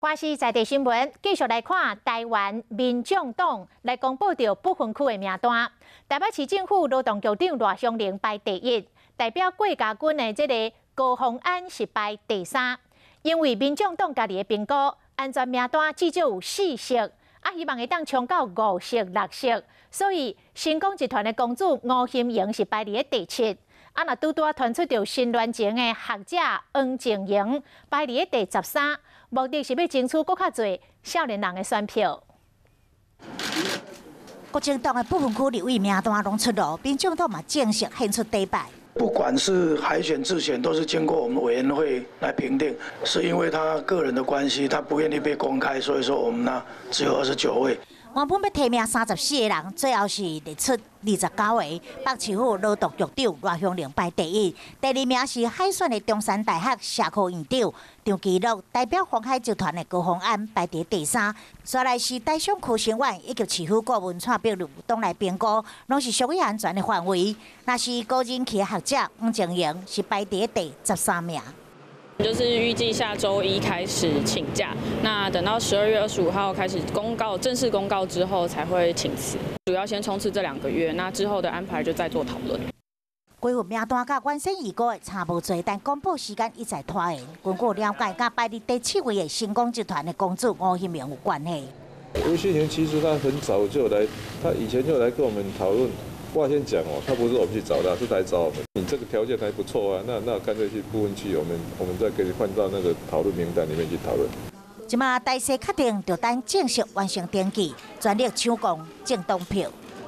華視在地新聞繼續來看台灣民眾黨來公布著不分區的名單。台北市政府勞動局長賴香伶排第一，代表郭家軍的這个高虹安是排第三。因為民眾黨家己的評估，安全名單至少有四席，啊，希望會當衝到五席六席，所以新光集團的公主吳欣盈是排佇咧第七。啊，若拄拄仔傳出著新聯情的學者黃靜瑩排佇咧第13。目的是欲爭取閣較濟少年人的選票。國政黨的不分區立委名單攏出爐，民眾黨嘛正式獻出底牌。不管是海選、自選，都是經過我們委員會來評定。是因為他個人的關係，他不願意被公開，所以說我們呢只有29位。原本欲提名34個人，最後是列出29個。北市府勞動局長賴香伶排第一，第二名是海選的中山大學社科院長張其祿，代表鴻海集團的高虹安排佇第三。再來是台商柯興遠以及市府顧問蔡碧如，黨內評估攏是屬於安全的範圍。若是高人氣的學者黃靜瑩是排佇第13名。就是預計下週一開始請假，那等到12月25號開始公告，正式公告之後才會請辭。主要先衝刺這2個月，那之後的安排就再做討論。規份名單佮原先預估的差無濟，但公布時間一再拖延。根據了解，佮排佇第七位的新光集團的公主吳欣盈有關係。吳欣盈其實他很早就來，他以前就來跟我們討論。我先講哦，他不是我們去找他，是他來找我們。你這個條件還不錯啊，那乾脆去不分區，我們再給你換到那個討論名單裡面去討論。這馬大勢確定，就等正式完成登記，全力搶攻政黨票。